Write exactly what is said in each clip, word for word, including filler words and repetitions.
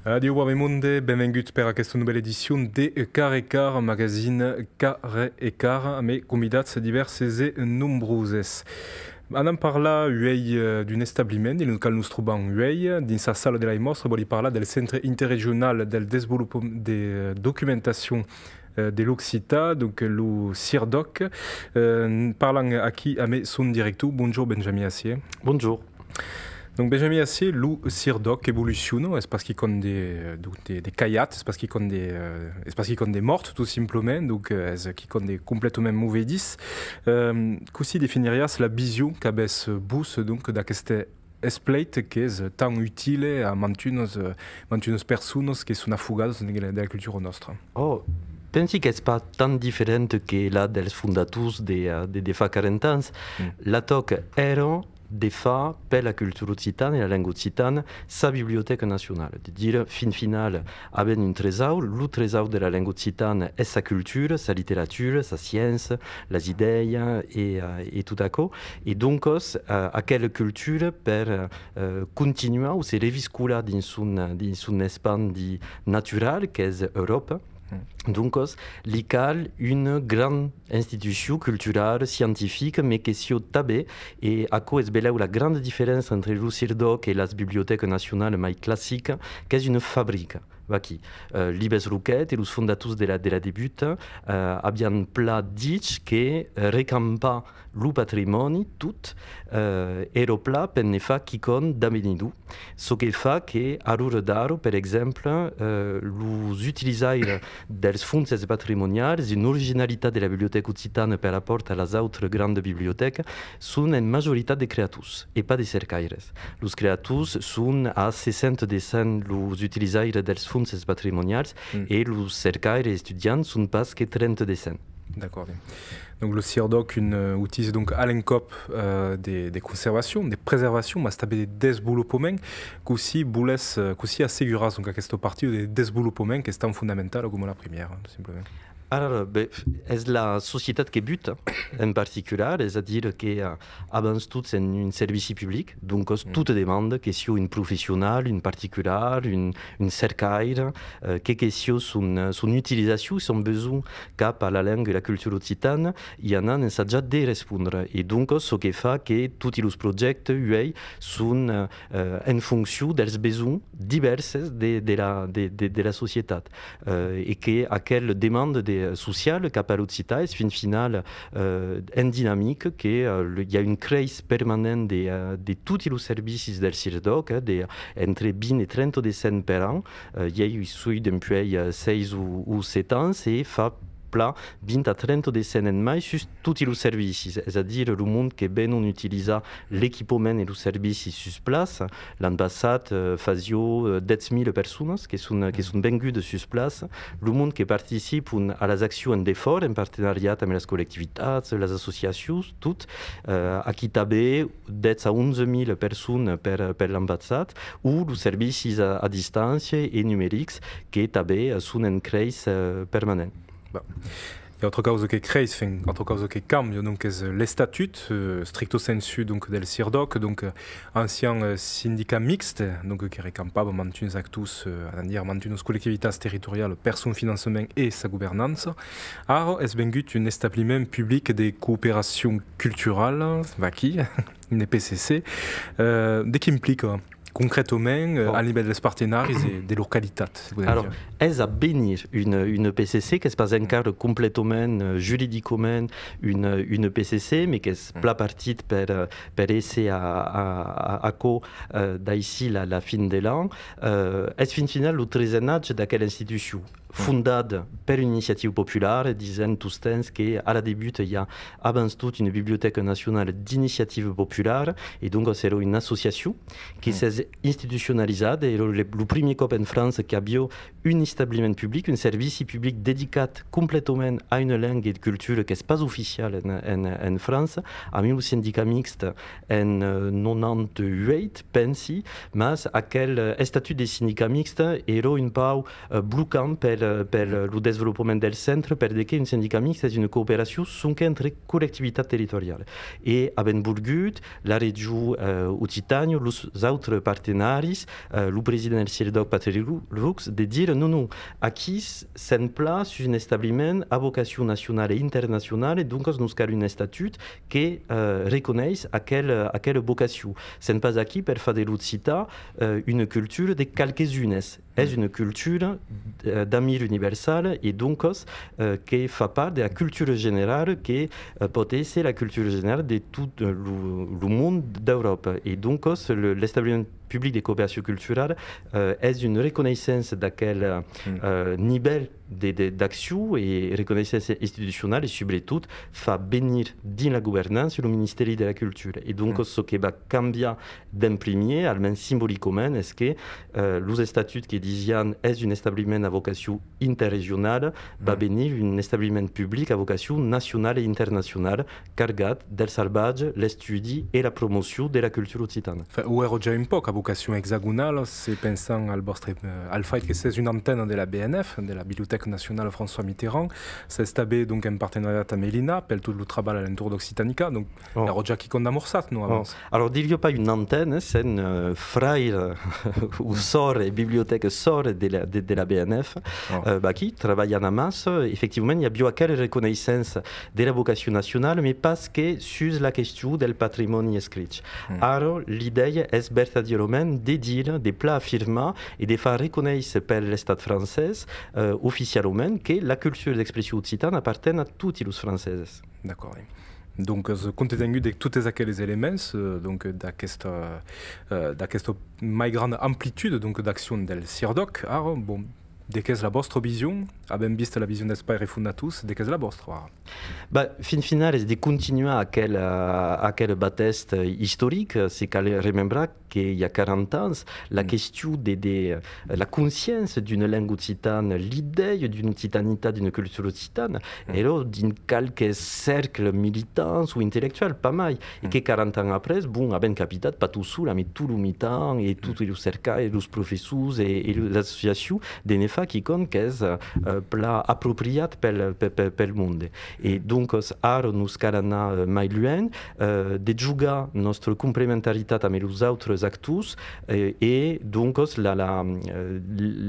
Adiu, brave monde, benvenguts per aquesta novèla edicion de Cara e Cara, magazine Cara e Cara, amb convidats divèrses e nombroses. Anam parlar uèi, eh, d'un establiment dins lo qual nos trobam uèi, dins sa sala de las mòstras, vòli parlar del Centre Interregional del Desvolopament de, eh, Documentacion, eh, de l'Occitan, donc lo CIRDOC. Eh, parlam aquí amb son director. Bonjorn, Benjamin Assier. Bonjorn. Donc, Benjamin Assier, lo CIRDOC evoluciona, es pas quicòm de, donc, de, de calhat, es pas quicòm de, eh, es pas quicòm de mòrt, tot simplament, donc, eh, es quicòm de completament movedís. Eh, cossí definiriás la vision qu'avètz vos, donc, d'aqueste espleit qu'es tan utile a mantunas, eh, mantunas personas que son afogadas dins la, de la cultura nòstra? Oh, pensi qu'es pas tan diferent que la dels fondators de, eh, de, de fa quaranta ans. Mm. La tòca èra de far per la cultura occitana e la lenga occitana sa bibliotèca nacionala, de dire, fin finala, avèm un tresaur, lo tresaur de la lenga occitana es sa cultura, sa literatura, sa sciéncia, las idèias e, eh, e tot aquò. E doncas, eh, aquela cultura per, eh, continuar o se reviscolar dins son, dins son espandi natural, qu'es Euròpa. Mm. Doncas, li cal una granda institucion culturala, scientifica, mai que siá tanben, e aquò es belèu la granda diferéncia entre lo CIRDOC e las bibliotècas nacionalas mai classicas, qu'es una fabrica. Vaquí, eh, Libes Roquet e los fondators de la, de la debuta, eh, avián plan dich que, eh, recampar lo patrimòni, tot, eh, èra plan per ne far quicòm d'avenidor. Çò que fa que, a l'ora d'ara, per exemple, eh, los utilizaires dels fonses patrimonials, una originalitat de la Bibliotèca Occitana per rapòrt a las autras grandas bibliotècas, son en majoritat de creators e pas de cercaires. Los creators son a seissanta de cent los utilizaires dels fonses patrimonials. Mm. E los cercaires estudiants son pas que trenta de cent. D'acòrdi. Donc, lo CIRDOC, un, eh, utís, donc, a l'encòp, eh, de, de conservacion, de preservacion, mas tanben de desvolopament. Cossí volètz, eh, cossí asseguratz, donc, aquesta partida de desvolopament qu'es tan fondamentala coma la primièra, tot simplament? Ara, ben, es la societat que buta, en particular, es a dire que, eh, abans tot, es un servici public, doncas, mm, tota demanda, que siá un professional, un particular, un, un cercaire, eh, que que siá son, eh, son utilizacion, son besonh cap a la lenga e la cultura occitana, i anam ensajar de respondre. E doncas, çò que fa que toti los projèctes uèi son, eh, eh, en foncion dels besonhs divèrses de, de la, de, de, de la societat, eh, e que aquela demanda de, sociala cap a l'occitan es fin finala, eh, en dinamica, que, eh, le, i a un creis permanent de, eh, de toti los servicis del CIRDOC, eh, de, entre vint e trenta de cent per an. Eh, ieu i soi dempuèi, eh, sièis o, o sèt ans e fa plan vint a trenta de cent en mai sus toti los servicis, es a dire lo monde que venon utilizar l'equipament e los servicis sus plaça. L'an passat, eh, fasiá, eh, dètz mila personas que son, que son vengudas sus plaça, lo monde que participan a las accions en defòra, en partenariat amb las collectivitats, las associacions, tot, eh, aquí tanben dètz a onze mila personas per, per l'an passat, o los servicis a, a distància e numerics que tanben, eh, son en creis, eh, permanent. Bon. I a autra causa que creis, enfin, autra causa que cambia, donc, es, eh, l'estatut, eh, stricto sensu, donc, del CIRDOC, donc, eh, ancian, eh, sindicat mixt, donc, que recampava mantuns actors, eh, anam dire, mantunas collectivitats territorialas per son finançament e sa governança. Ara es vengut un establiment public de cooperacion culturala, vaquí, un E P C C. Eh, de qu'implica concretament, eh, bon, al nivèl dels partenaris e de localitat, se podèm dire? Alors, es a venir un, un E P C C, qu'es pas encara completament, eh, juridicament un, un E P C C, mai qu'es, mm, plan partit per, eh, per èsser a, a, a, aquò, eh, d'aicí la, la fin de l'an. Eh, es fin final lo tresenatge d'aquela institucion, fondada per una iniciativa populara, disèm tostemps que a la debuta i a abans tot una bibliotèca nacionala d'iniciativa populara, e doncas èra una associacion que, mm, s'es institucionalizada, èra le, lo primièr còp en França que aviá un establiment public, un servici public dedicat completament a una lenga e de cultura qu'es pas oficial en, en, en França, amb lo sindicat mixt en, eh, nonanta uèit, pensi, mas aquel, eh, estatut de sindicat mixt èra un pauc, eh, blocant per, eh, per, eh, lo desvolopament del centre, per de que un sindicat mixt es una cooperacion sonque entre collectivitats territorialas. E avèm volgut la region, eh, Occitània, los autres partenaris, eh, lo president del CIRDOC, Patrick Lou-, Lux, de dire: non, non, aquí s-, sèm plan sus un establiment a vocacion nacionala e internacionala, e doncas nos cal un estatut que, eh, reconeis aquel, aquela vocacion. Sèm pas aquí per far de l'occitan, eh, una cultura de qualques unes. Es una cultura, eh, d'amir universala e doncas, eh, que fa part de la cultura generala que, eh, pòt èsser la cultura generala de tot, eh, lo, lo mond d'Euròpa. E doncas, le, l'establiment public de cooperacion culturala, eh, es una reconeissença d'aquel, eh, nivèl de, de, d'accion e reconeissença institucionala e, subretot, fa venir dins la governança lo Ministèri de la Cultura. E doncas, çò que va cambiar d'en primièr, almens simbolicament, es que, eh, los estatuts que disián es un establiment a vocacion interregionala, va venir un establiment public a vocacion nacionala e internacionala, cargat del salvatge, l'estudi e la promocion de la cultura occitana. Enfin, o èra ja un pauc a vocacion exagonala, se pensam al vòstre, eh, al fait que sètz una antena de la B N F, de la Bibliotèca Nacionala François Mitterrand, sètz tanben, donc, en partenariat amb l'INA, pel tot lo trabalh a l'entorn d'Occitanica, donc, èra ja quicòm d'amorçat, non, abans? Alors, diriá pas una antena, sèm, eh, fraire o sòrre, bibliotèca sòrre de la, de, de la B N F, eh, vaquí, trabalham amassa, efectivament, i aviá aquela reconeissença de la vocacion nacionala, mas pas que sus la question del patrimòni escrich. Ara, l'idèia es vertadièrament de dire, de plan afirmar e de far reconéisser per l'Estat francés, eh, oficialament, que la cultura d'expression occitana aparten a toti los franceses. D'acòrd. Donc, eh, compte tengut de totes aqueles elements, eh, donc, d'aquesta, eh, d'aquesta mai granda amplitud, donc, d'accion del CIRDOC, ara, bon, de qu'es la vòstra vision? Avèm vist la vision dels paires fondators, de qu'es la vòstra, ara? Bah, fin finala, es de continuar aquel, eh, aquel batèst, eh, istoric. Se cal remembrar que i a quaranta ans, la question de, de, eh, la consciéncia d'una lenga occitana, l'idèia d'una occitanitat, d'una cultura occitana, èra dins qualques cercles militants o intellectuals, pas mai. E que quaranta ans après, bon, avèm capitat, pas tot sol, amb tot lo mitan e totes los cercles, los professors e, e lo, l'associacion, de ne far quicòm qu'es, eh, plan apropriat pel, pe-, pe-, pel monde. E doncas, ara nos cal anar, eh, mai luènh, eh, de jogar nòstra complementaritat amb los autres actors, eh, e doncas la, la, eh,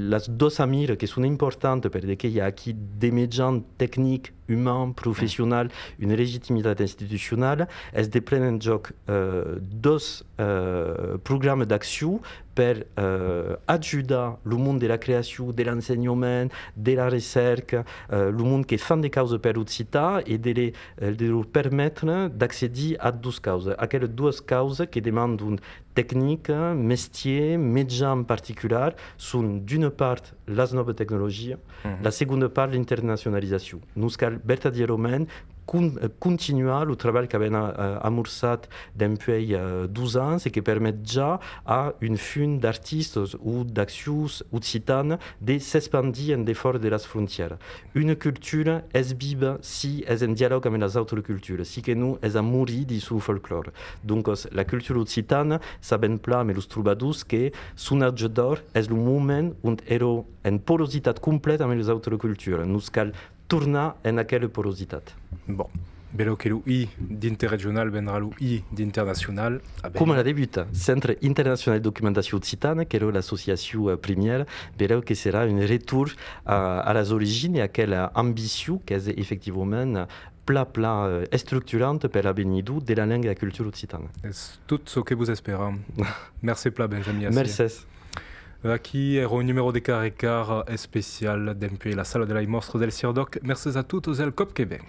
las doas amiras que son importantas per de que i a aquí de mejans tecnics, umans, professionals, una legitimitat institucionala, es de préner en jòc, eh, doas, eh, programas d'accion per, eh, ajudar lo mond de la creacion, de l'ensenhament, de la recèrca, eh, lo mond que fan de causas per l'occitan e de le, eh, de lor permetre d'accedir a doas causas. Aquelas doas causas que demandan tecnica, mestièr, mejans particulars, son d'una part las nòvas tecnologias, la segonda part l'internacionalizacion. Nos cal vertadièrament con-, eh, continuar lo trabalh qu'avèm, eh, amorçat dempuèi, eh, dos ans e que permet ja a un fum d'artistas o d'accions occitanas de s'espandir en defòra de las frontièras. Una cultura es viva si es en dialòg amb las autras culturas, si que non es a morir dins son folclòre. Doncas, la cultura occitana, sabèm plan, amb los trobadors, que son atge d'òr es lo moment ont èra en porositat complèta amb las autras culturas. Nos cal tornar en aquela porositat. Bon. Belèu que lo i d'interregional vendrà lo i d'internacional. Ah ben. Coma la debuta, Centre Internacional de Documentacion Occitana, qu'èra l'associacion, eh, primièra, belèu que serà un retorn a, a las originas e aquela ambicion qu'es efectivament plan, plan, eh, estructuranta per l'avenidor de la lenga e la cultura occitana. Es tot çò que vos esperam. Mercé plan, Benjamin Assier. Mercés. Aquí èra un numèro de Cara e Cara especial dempuèi la sala de las mòstras del CIRDOC. Mercés a totes, al còp que ven.